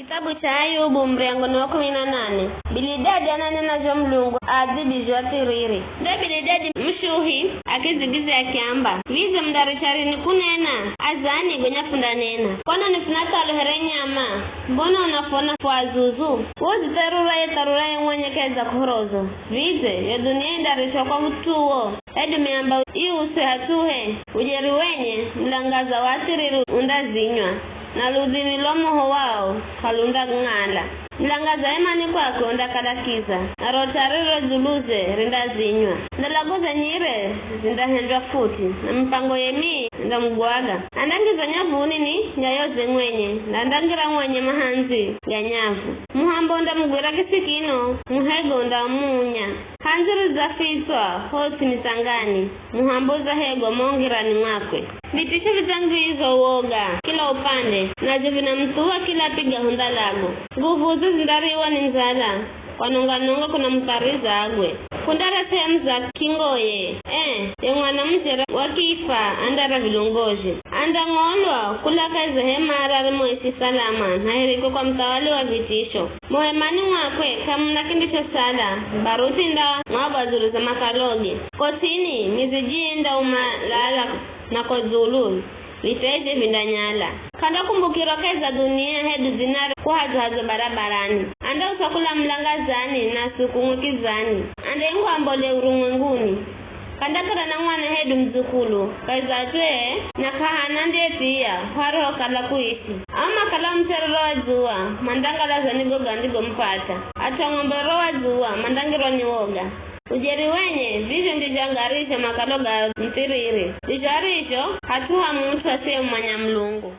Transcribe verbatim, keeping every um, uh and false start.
Kitabu cha Ayubu, muryango ni wa kumi na nane. Bilidadi ananena zho Mulungu aadhibizho athiriri. Ndo Bilidadi Mushuhi akidzigidzya akiamba, "Vidze mundaricha rini kunena? Azani gonya fundanena. Kwanoni funathalwa here nyama? Mbona unafona fwazuzu? Wozitharura ye tharura ye mwenye kaidza kuhorozo. Vidze yo dunia indarichwa kwa ut'u uwo, hedu miamba iuswe hat'uhe? Ujeri wenye, mulangaza wa athiriri undazinywa, na ludhimi lwa moho wao k'alundang'ala. Mulangaza hemani kwakwe undakala kiza, na ro tari riro dzuluze rindazinywa. Ndalago za nyire zindahendzwa futi, na mipango ye mii indamugwaga. Andangiza nyavuni ni nyayoze mwenye, na andangira mwenye mahandzi ga nyavu. Muhambo undamugwira kisikino, muhego undamuunya. Handzi ridzafitswa hosi mitsangani, muhambo udzahegwa mo ngirani mwakwe." Vitisho vidzangwiza uwoga kila upande, nazho vinamuthuwa kila apigaho ndalago. Nguvuze zindariwa ni ndzala, kwanonga-nonga kunamuthariza agwe. Kundara sehemu za kingoye, ee, ye mwana mujera wa kifa andara vilongozi. Andang'olwa kula kahi za hema ararimoishi salama, na hirikwe kwa muthawali wa vitisho. Mo hemani mwakwe k'amuna kindishosala, baruti ndamwagwa dzulu za makaloge. Ko ts'ini, miziji indaumalala, na ko dzulu, viteje vindanyala. K'andakumbukirwa kahi za dunia, hedu dzinare kuhadzwa-hadzwa barabarani. Andauswa kula mulangazani, na suku ng'we kidzani. Andaingwa mbole urumwenguni. K'andakala na mwana hedu mudzukulu, kahi za at'u ee, na k'ahana ndiye pia, hwariho kala kuishi. Ao makala mutsere ro wa dzuwa, mandangalaza ni go gandigomupata. At'u a ng'ombe ro wa dzuwa, mandangirwa ni woga. Ujeri wenye, vizho ndizho angarizho makalo ga muthiriri. Ndizho arizho, hat'u ha mut'u asiyemumanya Mulungu.